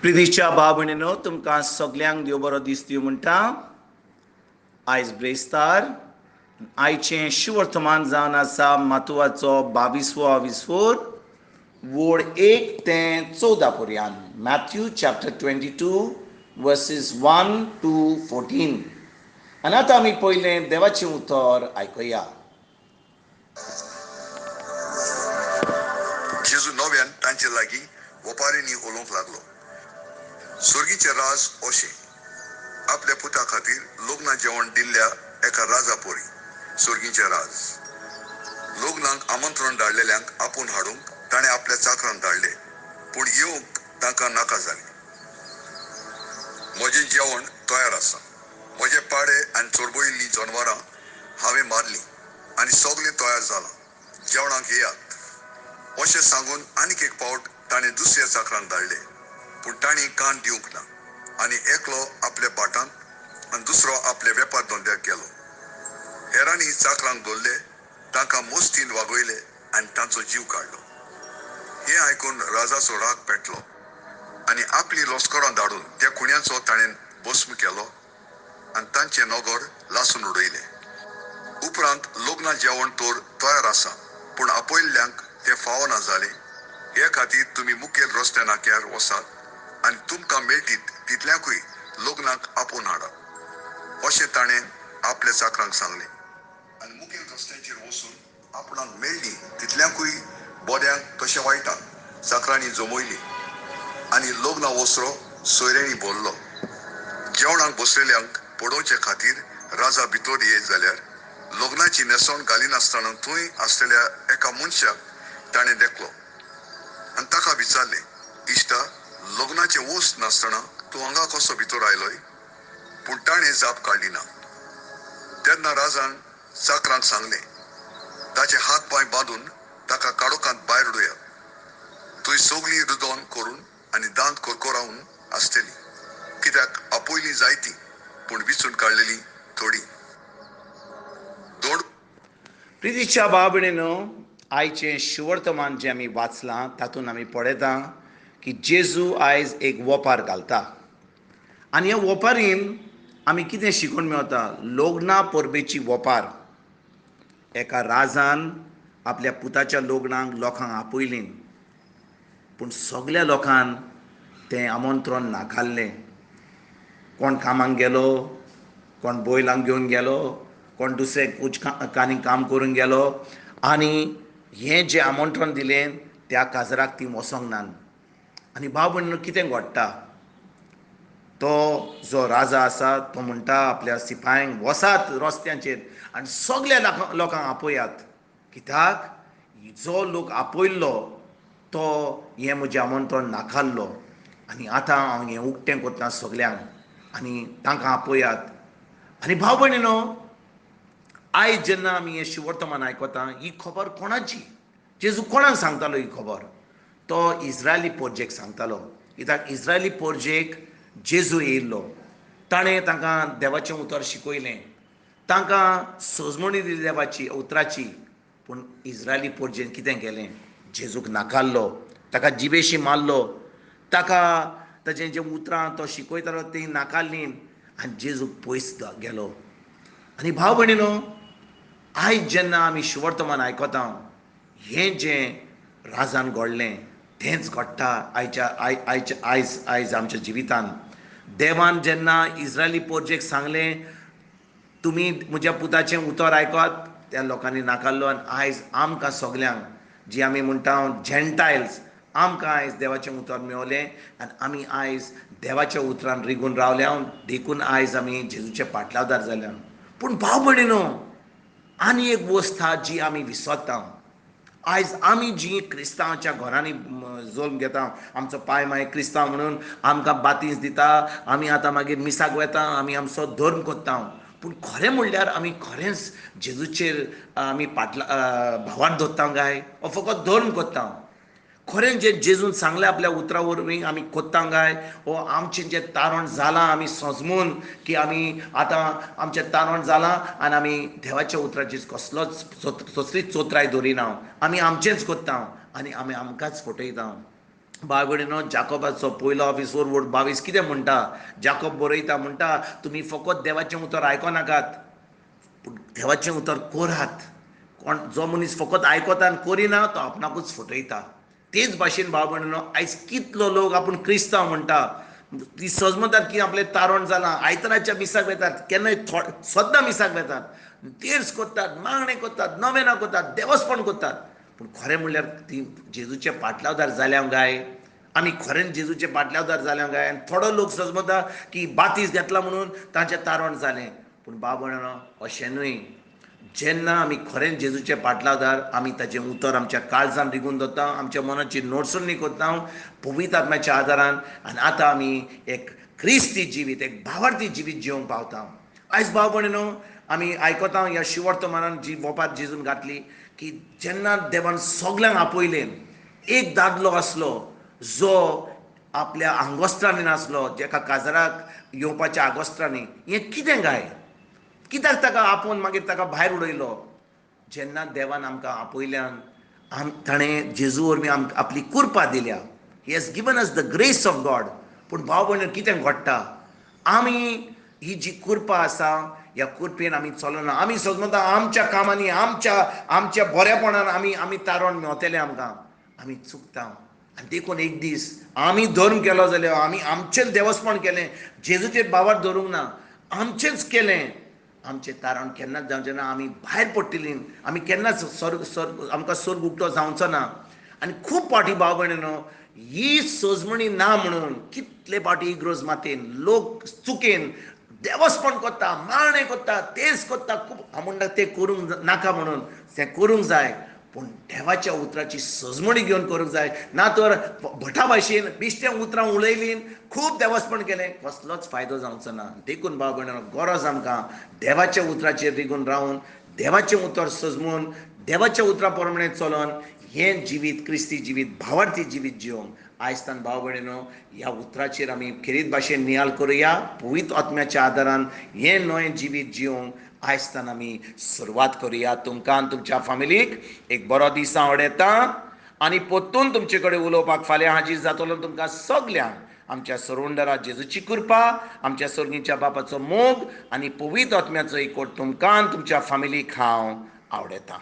प्रितीच्या भाव भयणीनो, तुमकां सगल्यांक देव बरो दीस दिवं म्हणटा. आयज ब्रेस्तार, आयचें शिवर्तमान जावन आसा मातुवाचो 22वो विस्फोर, वोड 1 ते 14 पर्यंत. Matthew chapter 22 verses 1 to 14. आनी आतां आमी पयलें देवाचें उतर आयकुया. जेजू नव्यान तांचे लागीं वपारींनी उलोवंक लागलो. स्वर्गीचें राज अशें आपल्या पुता खातीर लग्ना जेवण दिल्ल्या एका राजा पोरी. स्वर्गीचें राज लग्नाक आमंत्रण धाडलेल्यांक आपोवन हाडूंक ताणें आपल्या चाकरांक धाडले, पूण येवंक तांकां नाका जालें. म्हजें जेवण तयार आसा, म्हजे पाडे आनी चोरबयिल्लीं जनवरां हांवें मारलीं आनी सगळें तयार जालां, जेवणाक येयात अशें सांगून आनीक एक पावट ताणें दुसऱ्या चाकरांक धाडले, पूण तांणी कान दिवंक ना आनी एकलो आपल्या भाटांत आनी दुसरो आपल्या वेपार धंद्याक गेलो. हेरांनी चाकरांक धरले, तांकां मोस्तीन वागयले आनी तांचो जीव काडलो. हें आयकून राजाचो राग पेटलो आनी आपली लश्करां धाडून त्या खुण्यांचो ताणें भस्म केलो आनी तांचें नगर लासून उडयलें. उपरांत लग्ना जेवण तर तयार आसा, पूण आपयल्ल्यांक तें फावना जालें. हे खातीर तुमी मुखेल रस्त्या नाक्यार वसात आनी तुमकां मेळटीत तितल्यांकूय लग्नाक आपोवन हाडात अशें ताणें आपल्या चाकरांक सांगलें. आनी मुखेल रस्त्यांचेर वचून आपणाक मेळ्ळी तितल्यांकूय बऱ्यांक तशें वायटांक चाकरांनी जमयली आनी लग्ना वसरो सोयऱ्यांनी भरलो. जेवणाक बसलेल्यांक पळोवचे खातीर राजा भितर येत जाल्यार लग्नाची न्हेसवण घालिनासतना थंय आसलेल्या एका मनशाक ताणें देखलो आनी ताका विचारलें, इश्टा, लग्नाचें वस्त नासतना तूं हांगा कसो भितर आयलोय? पूण ताणें जाप काडली ना. तेन्ना राजान चाकरांक सांगलें, ताचे हात पांय बांदून ताका काळोखांत भायर उडयात, थंय सगळीं रुदन करून आनी दांत करकरावन आसतली, कित्याक आपयलीं जायतीं पूण विचून काडलेलीं थोडीं. प्रितीच्या भाव भयणीनो, आयचें शिवर्तमान जें आमी वाचलां तातूंत आमी पळयता की जेजू आयज एक वोपार घालता आनी ह्या वोपारीन आमी कितें शिकून मेवता? लग्ना परबेची वोपार. एका राजान आपल्या पुताच्या लग्नाक लोकांक आपयलीं, पूण सगल्या लोकांक तें आमंत्रण नाकारलें. कोण कामाक गेलो, कोण बैलांक घेवन गेलो, कोण दुसरे कुछ कानी काम करूंक गेलो आनी हें जें आमंत्रण दिलें त्या काजराक ती वचोंक ना. आनी भाव भयणीनो, कितें घडटा? तो जो राजा आसा तो म्हणटा आपल्या सिपायांक, वसात रस्त्यांचेर आनी सगल्या लोकांक आपयात, कित्याक जो लोक आपयल्लो तो हें म्हजें आमंत्रण नाकारलो आनी आतां हांव हें उक्तें करता सगल्यांक आनी तांकां आपयात. आनी भाव भयणीनो, आयज जेन्ना आमी हें शिवर्तमान आयकता, ही खबर कोणाची? जेजू कोणाक सांगतालो ही खबर? तो इस्रायली पोरजेक सांगतालो, कित्याक इस्रायली पोरजेक जेजू येयल्लो, ताणें तांकां देवाचें उतर शिकयलें, तांकां सजमणी दिली देवाची उतराची. पूण इस्रायली पोरजेन कितें केलें? जेजूक नाकारलो, ताका जिबेशी मारलो, ताका ताचें जें उतरां तो शिकयतालो तीं नाकारलीं आनी जेजूक पयस गेलो. आनी भाव भयणीनो, आयज जेन्ना आमी शिवर्तमान आयकता, हें जें राजान घडलें तेंच घडटा आयच्या आयच्या आयज आयज आमच्या जिवितान. देवान जेन्ना इस्रायली पोरजेक सांगलें तुमी म्हज्या पुताचें उतर आयकात, त्या लोकांनी नाकारलो. आनी आयज आमकां सगल्यांक, जी आमी म्हणटा जेंटायल्स, आमकां आयज देवाचें उतर मेवलें आनी आमी आयज देवाच्या उतरान रिगून रावल्या, देखून आयज आमी जेजूचे पाटलावदार जाल्या. पूण भाव भयणीनो, आनी एक वस्त आहा जी आमी विसरता. आयज आमी जी क्रिस्तांवाच्या घरांनी जल्म घेता, आमचो पाय माय क्रिस्तांव म्हणून आमकां बातीस दिता, आमी आतां मागीर मिसाक वता, आमी आमचो धर्म करता. पूण खरें म्हणल्यार आमी खरेंच जेजूचेर आमी पाटला भावार धरता काय, वो फकत धर्म करता? खरें जें जेजून सांगलें आपल्या उतरा वरवीं आमी कोत्ता काय, वो आमचें जें तारण जालां आमी सजमून की आमी आतां आमचें तारण जालां आनी आमी देवाच्या उतराची कसलोच कसलीच चोत्राय दवरिना, आमी आमचेंच कोत्ता आनी आमी आमकांच फटयता. भाव भयणीनो, जाकोबाचो पयलो ऑफिस वोर्ड 22 कितें म्हणटा? जाकोब बरयता, म्हणटा तुमी फकत देवाचें उतर आयकोनाकात, पूण देवाचें उतर कोरात. कोण जो मनीस फकत आयकता आनी करिना तो आपणाकूच फटयता. तेच भाशेन भाव भयणीनो, आयज कितलो लोक आपूण क्रिस्तांव म्हणटा, ती सजमतात की आपलें तारण जालां, आयताराच्या मिसाक वेतात, केन्नाय सद्दां मिसाक वेतात, तेर्स करतात, मागणें करतात, नवेनां करतात, देवस्पण करतात, पूण खरें म्हणल्यार ती जेजूचे पाटलावदार जाल्या काय? आमी खरेंच जेजूचे पाटलावदार जाल्या काय? आनी थोडो लोक सजमता की बातीस घेतला म्हणून तांचें तारण जालें. पूण भाव भयणीनो, अशें न्हय. जेन्ना आमी खरेंच जेजूचे पाटलावदार, आमी ताचें उतर आमच्या काळजान रिगून दवरता, आमच्या मनाची नोटसणी करता पवित्र आत्म्याच्या आदारान, आनी आतां आमी एक क्रिस्ती जिवीत, एक भावार्थी जिवीत जिवंक पावता. आयज भाव भयणीनो, आमी आयकता ह्या शिवर्तमानान जी वोपार जेजून घातली की जेन्ना देवान सगल्यांक आपयलें, एक दादलो आसलो जो आपल्या आंगोस्त्रांनी नासलो, जेका काजाराक येवपाच्या आगोस्त्रांनी. हें कितें काय? कित्याक ताका आपोवन मागीर ताका भायर उडयलो? जेन्ना देवान आमकां आपयल्यान ताणें जेजू वरवीं आमकां आपली कृपा दिल्या. He has given us the grace of God. पूण भाव भयण कितें घडटा? आमी ही जी कृपा आसा ह्या कृपेन आमी चलना. आमी सजमता आमच्या कामांनी, आमच्या बरेपणान आमी तारण मेवतलें आमकां. आमी चुकता. आनी देखून एक दीस आमी धर्म केलो जाल्यार आमी आमचेंच देवस्पण केलें, जेजूचेर बाबार धरूंक ना, आमचेंच केलें, आमचें तारण केन्नाच जावचें ना. आमी भायर पडटलीं, आमी केन्नाच स्वर्ग आमकां स्वर्ग उक्तो जावचो ना. आनी खूब फावटी भाव भयणीनो, ही सजमणी ना म्हणून कितले फावटी इग्रोज मातेन लोक चुकेन देवस्पण करता, मारणें करता, तेज करता. खूब हांव म्हणटा तें करूंक नाका म्हणून, तें करूंक जाय, पूण देवाच्या उतराची सजमणी घेवन करूंक जाय. ना तर भटा भाशेन बेश्टें उतरां उलयलीं, खूब देवस्पण केलें, कसलोच फायदो जावचो ना. देखून भाव भयणीनो, गरज आमकां देवाच्या उतराचेर रिगून रावन, देवाचें उतर सजमून, देवाच्या उतरा प्रमाणे चलोन हें जिवीत, क्रिस्ती जिवीत, भावार्थी जिवीत जिवंक. आयज तान भाव भयणीनो, ह्या उतराचेर आमी खेरीत भाशेन नियाळ करुया. पवित्र आत्म्याच्या आदारान हें नवें जिवीत जिवंक आयज तान आमी सुरवात करुया. तुमकां तुमच्या फामिलीक एक बरो दीस आवडटा आनी परतून तुमचे कडेन उलोवपाक फाल्यां हाजीर जातलो. तुमकां सगल्यांक आमच्या सरोंडरा जेजूची कृपा, आमच्या सर्गीच्या बापाचो मोग आनी पवित्र आत्म्याचो एकवट तुमकां तुमच्या फामिलीक हांव आवडटा.